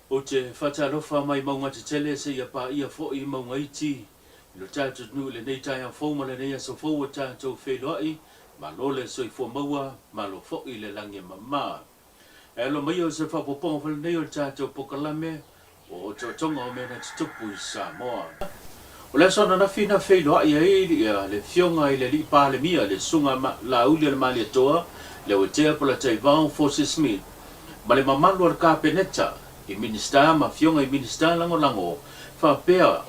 Ou te faatalofa mai mauga tetele seia paia foi mauga iti i lo tatou atunuu i lenei taeao fou ma lenei aso fou ua tatou feiloai, malo le soifua maua, malo foi le lagi e mama. E alo mai o se faaopoopoga foi lenei o le tatou polokalame o Otootoga o Mea na Tutupu i Samoa. O le aso ananafi na feiloai ai le Afioga i le Alii Palemia, le Susuga Laaulialemalietoa Leuatea Polataivao Fosi Smith ma le mamalu o le Kapeneta i Minisita ma Afioga i Minisita Lagolago faapea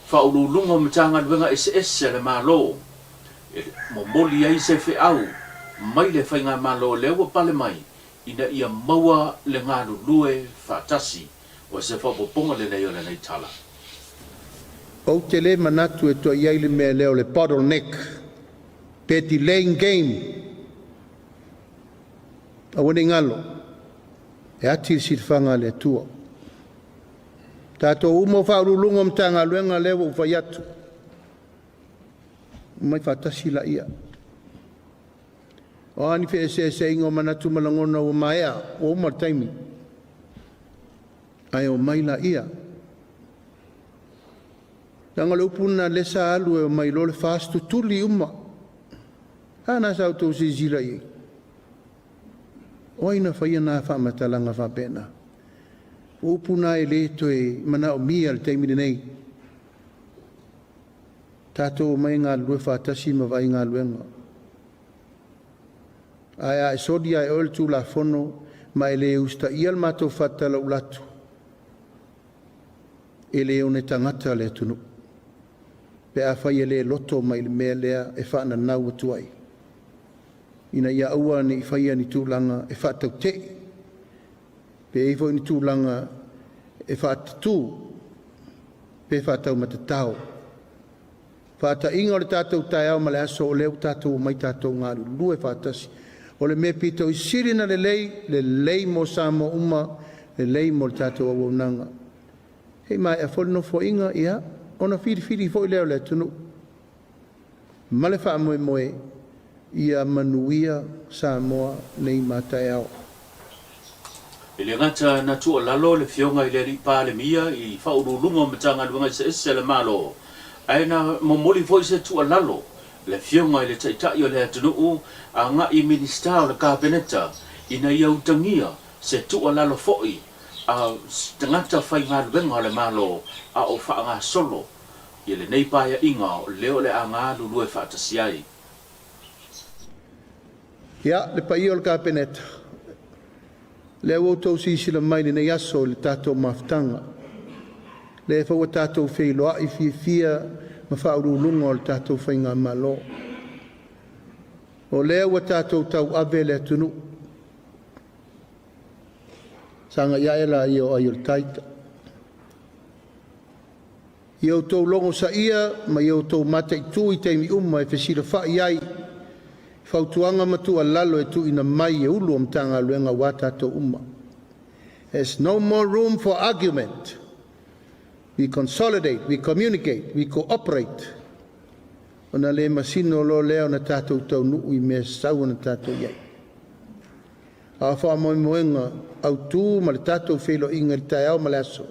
Faauluuluga o Matagaluega eseese a le Malo e momoli ai se feau mai le Faigamalo lea ua pale mai ina ia maua le galulue faatasi. O se faaopoopoga lenei o lenei tala. Ou te le manatu e toe i ai le mea lea o le bottleneck pe delaying game. Aua ne i galo, e ati le silafaga a le Atua. Tatou uma o Faauluuluga o Matagaluega lea ua ou fai atu, omai faatasi laia. O a ni feeseeseaiga o manatu ma lagona ua maea, ua uma le taimi, ae omai laia. Leaga o le upu lena lea sa alu e omai loa le FAST tutuli uma. A na sa outou silasila i ai? O ai na faia na faamatalaga faapena? O upu na e le toe manaomia i le taimi lenei. Tatou omai e galulue faatasi ma vaai galuega. Ae a e soli ia e oe le Tulafono ma e le usitaia le matou faatalauula atu, e le one tagata le atunuu pe afai e le loto mai i le mea lea e faananau atu ai, ina ia aua ne i faia ni tulaga e faatautee, pe i ai foi ni tulaga e faatatū pe faataumatatao. Faataiga o le tatou taeao ma le aso o lea ua tatou omai tatou galulue faatasi. O le mea pito i sili na lelei, lelei mo Samoa uma, lelei mo le tatou auaunaga. Hei maea foi le nofoaiga, ia, ona filifili foi lea o le atunuu ma le faamoemoe ia manuia Samoa nei ma taeao. E le gata na tuualalo le Afioga i le Alii Palemia i Faauluuluga o Matagaluega eseese a le Malo, ae na momoli foi se tuualalo le Afioga i le Taitai o le atunuu agai i Minisita o le Kapeneta ina ia utagia se tuualalo foi a tagata faigaluega o le Malo a o faagasolo i lenei Paeaiga lea o le a galulue faatasi ai. Ia, le paia o le Kapeneta, lea ua outou silasila mai i lenei aso i le tatou mafutaga, lea foi ua tatou feiloai fiafia ma faauluuluga o le tatou faigamalo. O lea ua tatou tauave le atunuu. Sagai ae laia o ai o le tai. Ia outou logosaia ma ia outou mataitu i taimi uma e fesilafai ai i fautuaga ma tuualalo e tuuina mai e Ulu o Matagaluega aua tatou uma. There's no more room for argument. We consolidate, we communicate, we cooperate. Ona le masino loa lea ona tatou taunuu i mea sau ona tatou i ai. A o faamoemoega autu ma le tatou feiloaiga i le taeao ma le aso,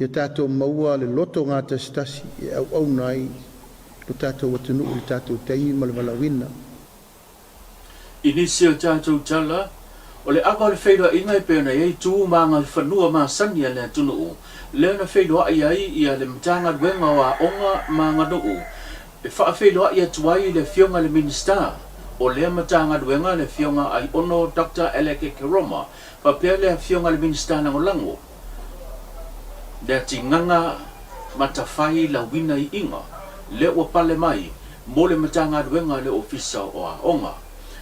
ia tatou maua le loto gatasitasi e auauna ai lo tatou atunuu i le tatou taimi ma le valaauina. I nisi o tatou tala, o le ava o le feiloaiga e pei ona i ai tu ma agaifanua masani a le atunuu, lea na feiloai ai ia le Matagaluega o Aoga ma Aganuu e faafeiloai atu ai i le Afioga i le Minisita o lea Matagaluega le Afioga Aiono Doctor Alec Keroma faapea le Afioga i le Minisita Lagolago le atigaga matafai lauina iiga lea ua pale mai mo le Matagaluega a le Ofisa o Aoga.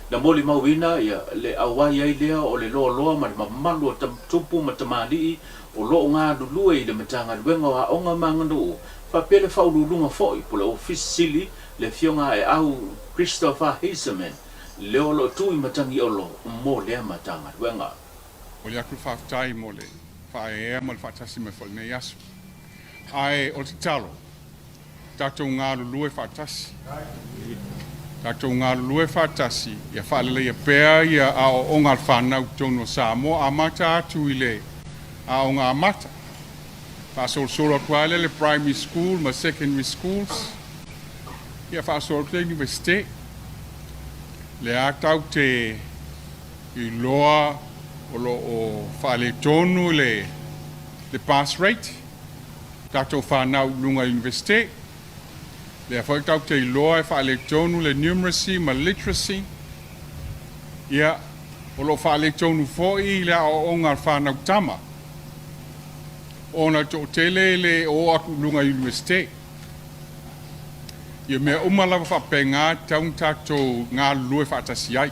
Na molimauina ia le auai ai lea o le loaloa ma le mamalu o tupu ma tamalii o lo o galulue i le Matagaluega o Aoga ma Aganuu faapea le Faauluuluga foi po o le Ofisa Sili le Afioga Aeau Christopher Haseman lea o lo o tu i Matagiolo mo lea Matagaluega. Momoli atu le faafetai mo le faaeaea ma le faatasi mai foi i lenei aso. Ae o le tatalo, tatou galulue faatasi. Tatou galulue faatasi ia faaleleia pea ia aoaoga a le fanau i totonu o Samoa. Amata atu i le Aoga Amata, faasolosolo atu lava lea le Primary School ma Secondary Schools, ia faasolo atu le Iunivesite. Lea tatou te iloa o lo o faaletonu le le pass rate, tatou fanau i luga i Iunivesite. Lea foi tatou te iloa e faaletonu le numeracy ma literacy. Ia, o lo o faaletonu foi le aoaoga a le fanau tama ona e toatele e le o atu i luga i Iunivesite. Ia mea uma lava faapena e tatau ona tatou galulue faatasi ai.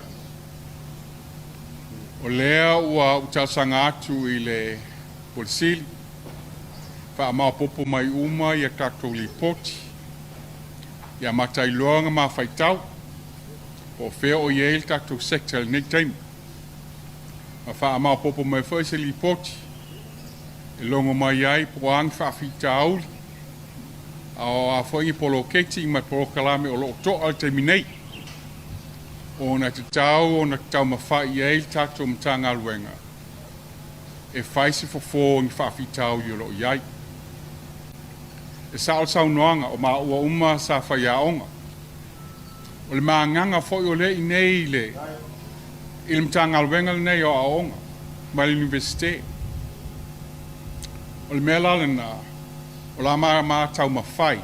O lea ua ou talosaga atu i le Pule Sili, faamaopoopo mai uma ia tatou lipoti, ia amata ai loa ona ma faitau po o fea o i ai le tatou sector i lenei taimi. Ma faamaopoopo mai foi se lipoti e logo mai ai po o a ni faafitauli a o a foi ni poloketi ma polokalame o lo o to'a i le taimi nei, ona e tatau ona taumafai i ai le tatou Matagaluega e fai se fofo i ni faafitauli o lo o i ai. E sao le saunoaga, o maua uma sa faiaoga. O le magaga foi o lea i inei i le i le Matagaluega lenei o Aoaoga ma le Iunivesite. O le mea la lena, o la ma taumafai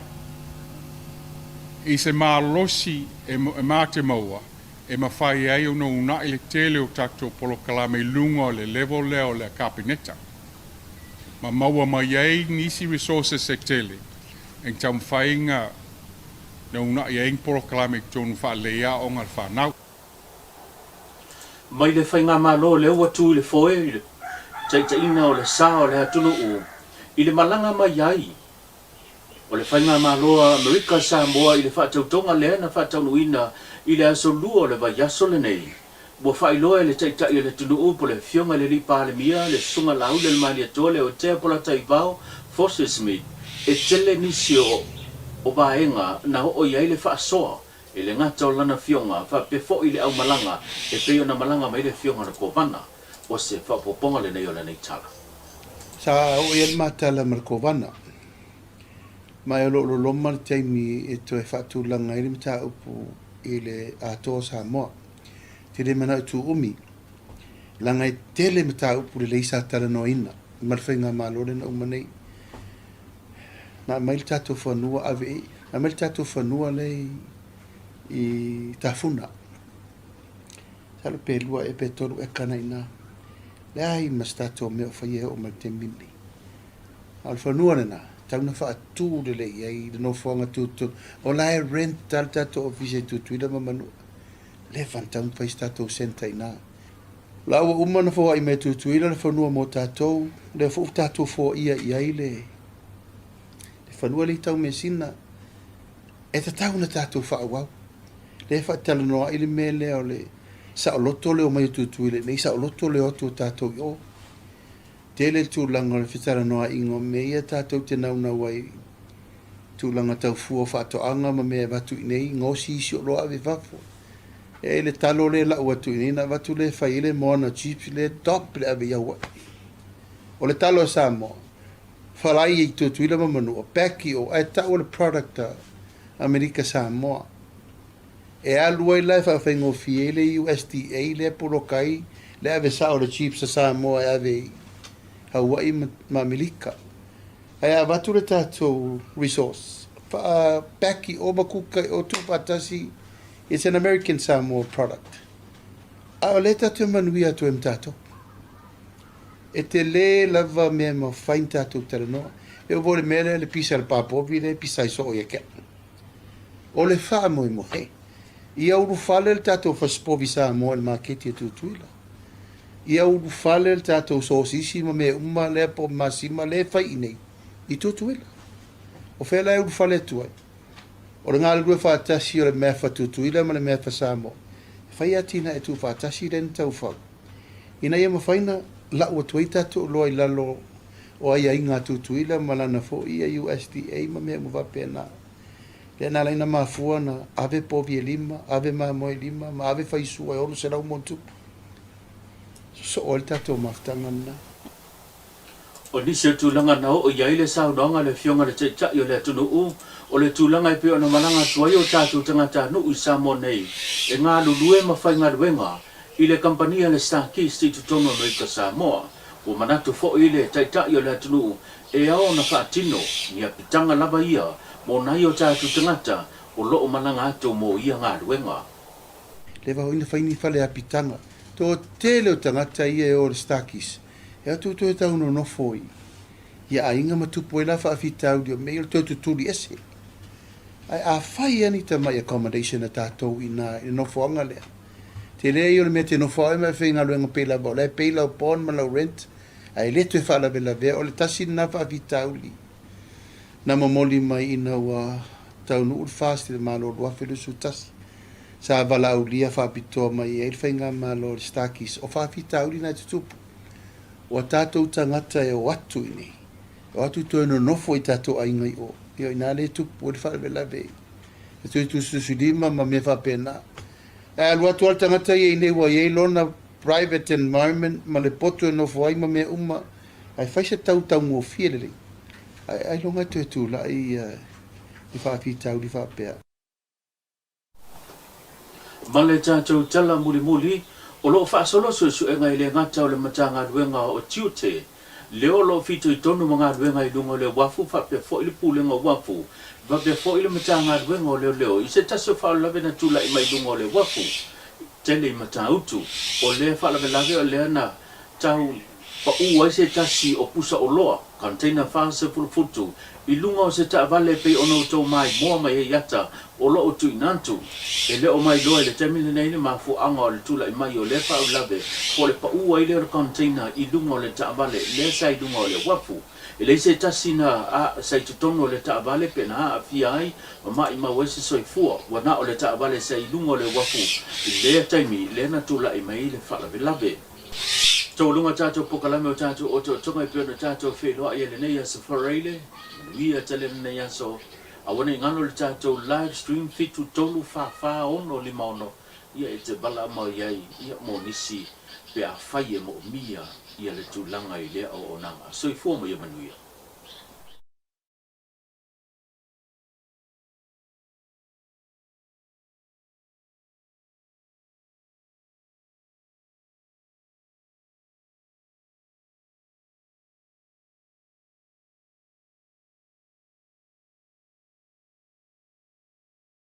i se malosi e ma te maua e mafai ai ona uunai le tele o tatou polokalame i luga o le level lea o le Kapeneta ma maua mai ai nisi resources e tele e taumafai na uunai ai ni polokalame i totonu faalelei aoga a le fanau. Mai le Faigamalo lea ua tu i le foe i le taitaiina o le sa o le atunuu i le malaga mai ai o le Faigamalo a Amerika Samoa i le faatautoga lea na faataunuuina i le aso Lua o le vaiaso lenei. Ua faailoa e le Taitai o le atunuu po le Afioga i le Alii Palemia, le Susuga Laauli o le Malietoa Leotea Polataivao Fosi Smith, e tele nisi o vaega na oo i ai le faasoa e le gata o lana afioga faapea foi le aumalaga e pei ona malaga mai le afioga o le Kovana. O se faaopoopoga lenei o lenei tala. Sa oo i ai le matala ma le Kovana, ma e o lo o loloma le taimi e toe faatulaga ai le mataupu i le Atoa o Samoa. Te le manao tuumi, leaga e tele mataupu lelei sa talanoaina ma le faigamalo lea na uma nei. Na aumai le tatou fanua ave i, na aumai le tatou fanua lea i Tafuna. Masalo pe 2 ea pe 3 eka na ina. Leai ma se tatou mea o faia e oo mai le taimi lenei. A o le fanua lena, tau na faatu lelei ai le nofoaga tutotonu. O la e rent lava le tatou ofisa i Tutuila ma Manua. Leva ona tau na fai se tatou centre i ina. O la ua uma ona foai mai e Tutuila le fanua mo tatou, lea foi ua tatou foaia i ai le fanua lea i Taumeasina. E tatau ona tatou faaauau. Lea e faatalanoa ai le mea lea o le saoloto le omai o Tutuila i inei, saoloto le o atu o tatou i o. Tele le tulaga o le fetalanoaiga o mea ia tatou te naunau ai i tulaga tau fua o faatoaga ma mea e avatu i inei, gaosi isi oloa ave i fafo. E le talo lea e lau atu i inei ona avatu lea e fai ai le moana chips lea e top le ave i Hawaii. O le talo a Samoa, falai i Tutuila ma Manua, pack i o, ae tau o le product a Amerika Samoa. E alu ai la e faafaigofie ai le USDA lea poloka ai le ave sao o le chips a Samoa e ave i Hawaii ma Amerika. Ae a avatu le tatou resource, faa pack i o ma kuka i o tuu faatasi, it's an American Samoa product. A o lea tatou te manuia atu ai ma tatou. E tele lava mea e mafai ona tatou talanoa. E oo foi i le mea lea le pisa a le papovi lea e pisa ai soo ia te au. O le faamoemoe, ia ulufale le tatou fasipovi Samoa i le maketi a Tutuila. Ia ulufale le tatou sosisi ma mea uma lea po o masima lea e fai i inei i Tutuila. O fea la e ulufale atu ai? O le galulue faatasi o le Meafa Tutuila ma le Meafa Samoa e fai atinae tuufaatasi lea na taufau ina ia mafai ona lau atu ai tatou oloa i lalo o aiaiga a Tutuila ma lana foi ia USDA ma mea uma faapena. Lea na ala ai ona mafua ona ave povi e lima, ave mamoe e lima, ma ave faisua e 600 ma ona tupu. Sosoo ai le tatou mafutaga lena. O nisi o tulaga na oo i ai le saunoaga a le Afioga i le Taitai o le atunuu, o le tulaga e pei ona malaga atu ai o tatou tagatanuu i Samoa nei e galulue ma faigaluega i le kamupani a le StarKist i totonu o Amerika Samoa. Ua manatu foi le Taitai o le atunuu e ao ona faatino ni apitaga lava ia mo nai o tatou tagata o lo o malaga atu mo ia galuega. Leva foi na fai ni fale apitaga. Toatele o tagata ia e o i le Starkist, e atu toe tau nonofo i ia aiga ma tupu ai la faafitauli o mea ia o le toe tutuli ese. Ae a fai lava ni tamai accommodation a tatou i ina i le nofoaga lea, tele ia o le mea e te nofo ai ma e faigaluega pei lava o la e pay lau bond ma lau rent, ae le toe faalavelavea, o le tasi lena faafitauli na momoli mai ina ua taunuu le FAST i le Malo 2021. Sa valaaulia faapitoa mai ai le Faigamalo a le Starkeys, o faafitauli na e tutupu. Ua tatou tagata e o atu i inei, e o atu toe nonofo i tatou aiga i o, ia o ina lea e tupu ai le faalavelave i le toe tusitusilima ma mea faapena. Ae alu atu lava le tagata ia i inei ua i ai lona private environment ma le poto e nofo ai ma mea uma, ae fai se tau taugofie lelei, ae ailoga e toe tulai ni faafitauli faapea. Ma le tatou tala mulimuli, o lo o faasolo suesuega e le gata o le Matagaluega o Tiute, lea o lo o fitoitonu ma galuega i luga o le uafu faapea foi le Pulega o Uafu, faapea foi le Matagaluega o Leoleo i se tasi o faalavelave na tulai mai i luga o le uafu tele i Matautu. O lea faalavelave o lea na tau paʻu ai se tasi o pusa oloa, container 40 futu, i luga o se taavale e pei ona outou maimoa mai ai ata o lo o tuuina atu. E le o mailoa i le taimi lenei le mafuaaga o le tulai mai o lea faalavelave po o le paʻu ai lea o le container i luga o le taavale lea sa i luga o le uafu. E leai se tasi na a sa i totonu o le taavale pe na aafia ai ma maʻimau ai se soifua. Ua na o le taavale sa i luga o le uafu i lea taimi lea na tulai mai ai le faalavelave. Taualuga tatou pokalame o tatou otootoga e pei ona tatou feiloai ai lenei aso Faraile, manuia tele lenei aso, aua ne i galo le tatou live stream 7 3 4 4 6 5 6 ia e te valaau mai ai ia mo nisi pe afai e moomia ia le tulaga i lea auaunaga. Soifua ma ia manuia.